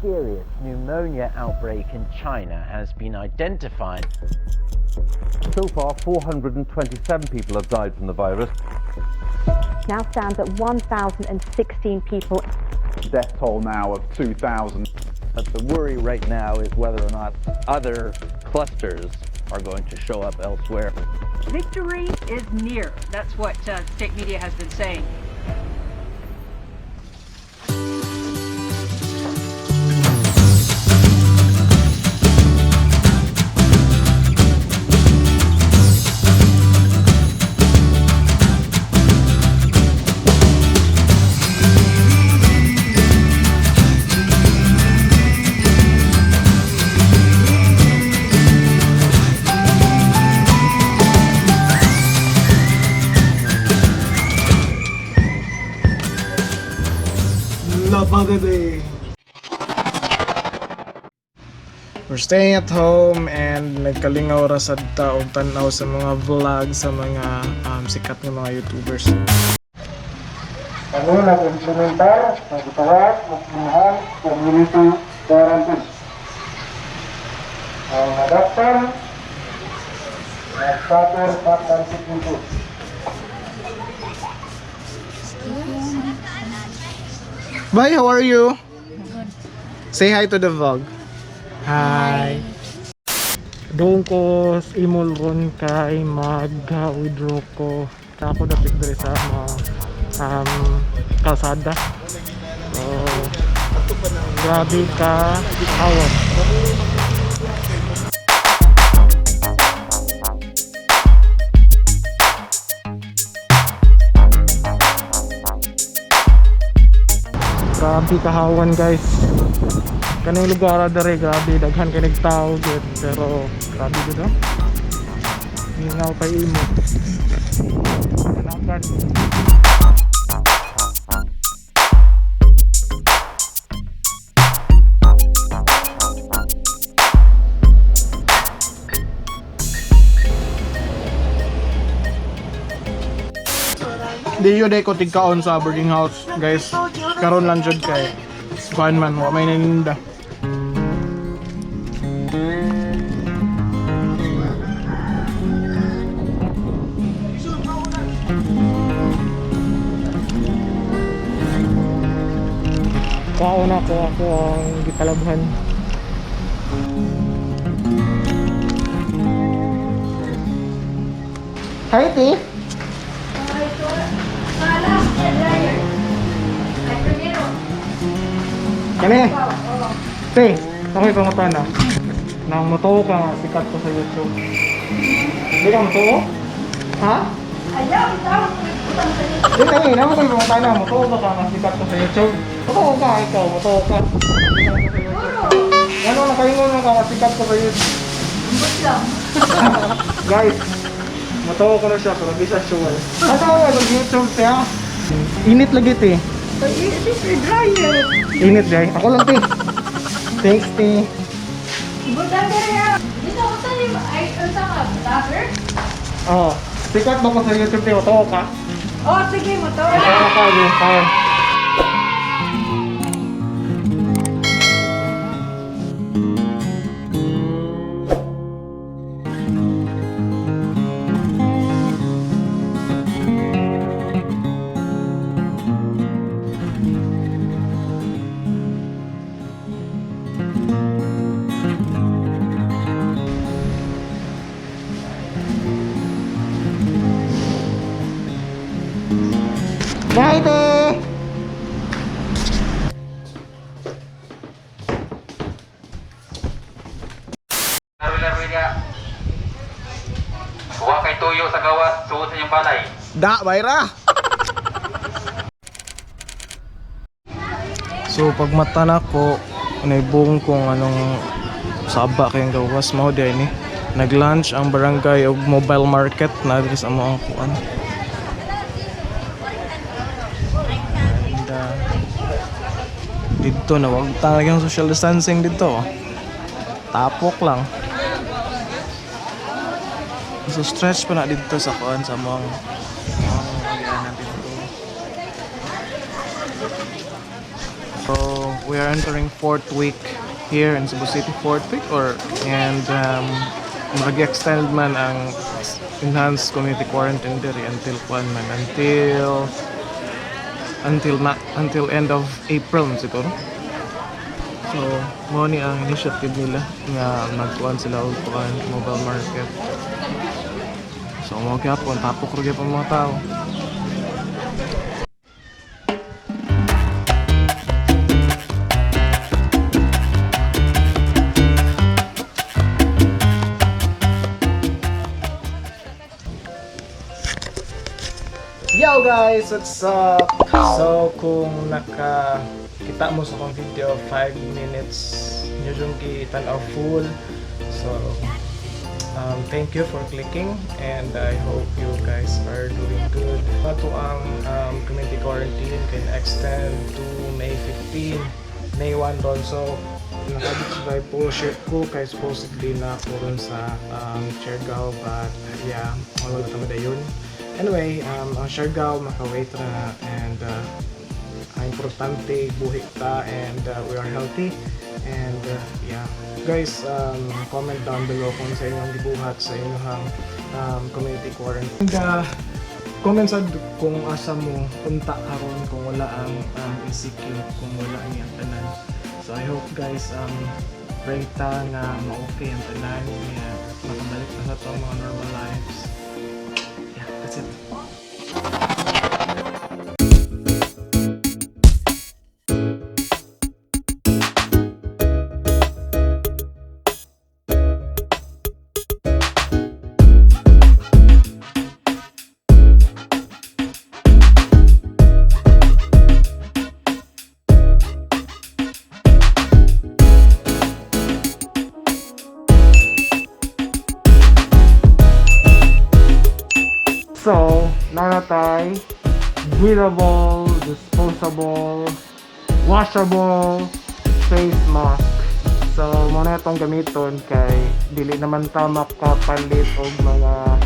Serious pneumonia outbreak in China has been identified. So far, 427 people have died from the virus. Now stands at 1,016 people. Death toll now of 2,000. But the worry right now is whether or not other clusters are going to show up elsewhere. Victory is near. That's what state media has been saying. Love. We're staying at home and nagkalingaw ra sad ta og tan-aw sa mga vlog sa mga sikat nga mga YouTubers. Kami nag-implementar sa gitawag at enhanced community quarantine. Ang adaptan, nag-suffer sa consequences. Bye, how are you? Say hi to the vlog. Hi. Doon ko sa imol ron kay mag-withdraw ko. Ako dapit diri sa mga kalsada. So, grabe ka awan. Grabe kahawan, guys. Kanang lugar dere, grabe daghan kay nagtao gyud, pero grabe gud, oh. Mingaw kay imo. Kanakan. Di yun ko tigkaon sa boarding house, guys. Karon lang jud kay kuan man wa may naninda. Kuha na ko ako ang gipalabhan. Hi, T. Kani? Te, ako'y pangutana. Nang motuo ka nga, sikat ko sa YouTube. Hindi ka motuo? Ha? Ayaw, tawag Hindi tayo, naman ko'y pangutana. Motuo ba ka nga sikat ko sa YouTube? Totoo ka, ikaw, motuo ka. Ano, nakaingon mo ka nga sikat ko sa YouTube. Guys, motuo ko na siya, pero di siya sure. Asa ka mag YouTube siya? Init lagi, te. Siyempre, dryer. Init, guys. Ako lang, te. Thanks, te. Butan ka rin. Dito ko sa ay, unsa ka, vlogger? Oh, sikat ba ko sa YouTube, te? Totoo ka? Oh, sige, mo to. Oo ka, yun, kaya. Bye, te! Laro-laro niya. Huwa kay tuyo sa gawas, suot sa inyong balay. Da, bayra! So, pag mata na ko, naibong kung anong saba kayong gawas mao di ni. Nag-launch ang barangay og mobile market na diri sa among kuan. And, dito na wag talagang social distancing dito. Tapok lang. So stretch pa na dito sa kuan sa among agianan dito. So, We are entering fourth week here in Cebu City, fourth week or and mag-extend man ang enhanced community quarantine diri until kwan man until end of April man siguro. So, mao ni ang initiative nila nga magkuan sila og kuan, mobile market. So, mao gyapon, tapok ra gyapon mga tao. Yo guys, what's up? So, kung naka kita mo sa akong video, 5 minutes nyo yung tanaw full. So, thank you for clicking and I hope you guys are doing good. Ato ang community quarantine can extend to May 15, May 1 ron. So, naka-beach vibe po shirt ko kay supposedly na ko ron sa Siargao, but yeah, wala ta yun. Anyway, ang Siargao maka-wait ra and ang importante buhi ta and we are healthy and yeah guys, comment down below kung sa inyong gibuhat sa inyong community quarantine and comment sad kung asa mo unta karon kung wala ang ECQ, kung wala ang iyang tanan. So I hope guys, pray ta nga ma-okay ang tanan nga makabalik ta sa atong mga normal lives. Yeah, that's it. So, nanatay, breathable, disposable, washable face mask. So, muna itong gamiton kay dili naman ta makapalit og mga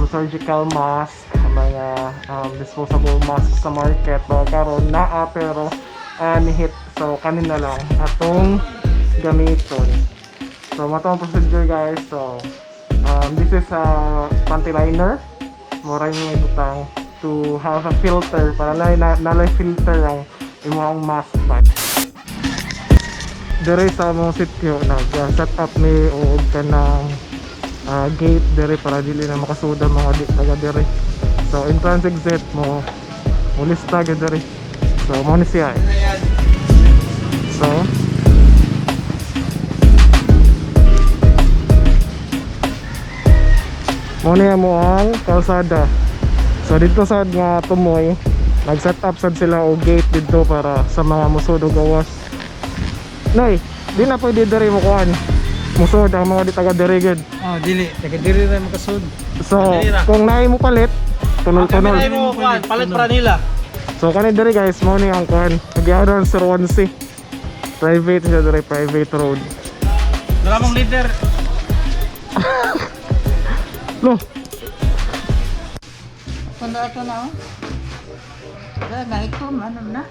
surgical mask, mga disposable mask sa market. Mga karon naa pero nihit. So, kanin na lang atong gamiton. So, mao to ang procedure, guys. So, this is a panty liner. Mura yung may butang to have a filter para na filter ang imong mask ba. Dire sa among sitio nag set up ni og kanang gate dire para dili na makasuda mga di taga dire. So entrance exit mo mulista gyud dire. So mao ni siya eh. So mao ni mo ang kalsada. So dito sa nga tumoy, nag-set up sad sila og gate dito para sa mga musod og gawas. Nay, di na pwede diri mo kuan. Musod ang mga di taga diri gid. Oh, dili. Taga diri ra makasud. So, kung naay mo palit, tunol-tunol. mo kuan, palit para nila. So kani diri guys, mao ni ang kuan. Nagyaron sa 1C. Private siya diri, private road. Wala mong leader. Lo, Puno ito na oh. Wala na ito, ano na?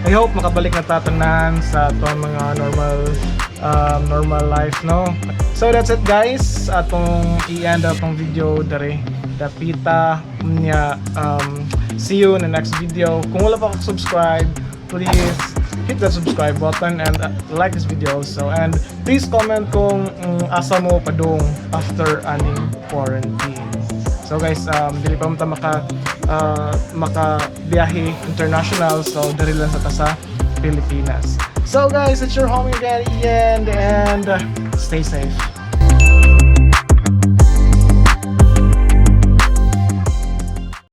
I hope makabalik na ta tanan sa atong mga normal life, no? So that's it guys, atong i-end atong video dere. Dapita niya, see you in the next video. Kung wala pa subscribe, please hit that subscribe button and like this video also, and please comment kung asa mo padung after aning quarantine. So guys, dili pa mo ta maka biyahe international, so diri lang sa ta sa Pilipinas. So guys, it's your homie again, Ian, and stay safe.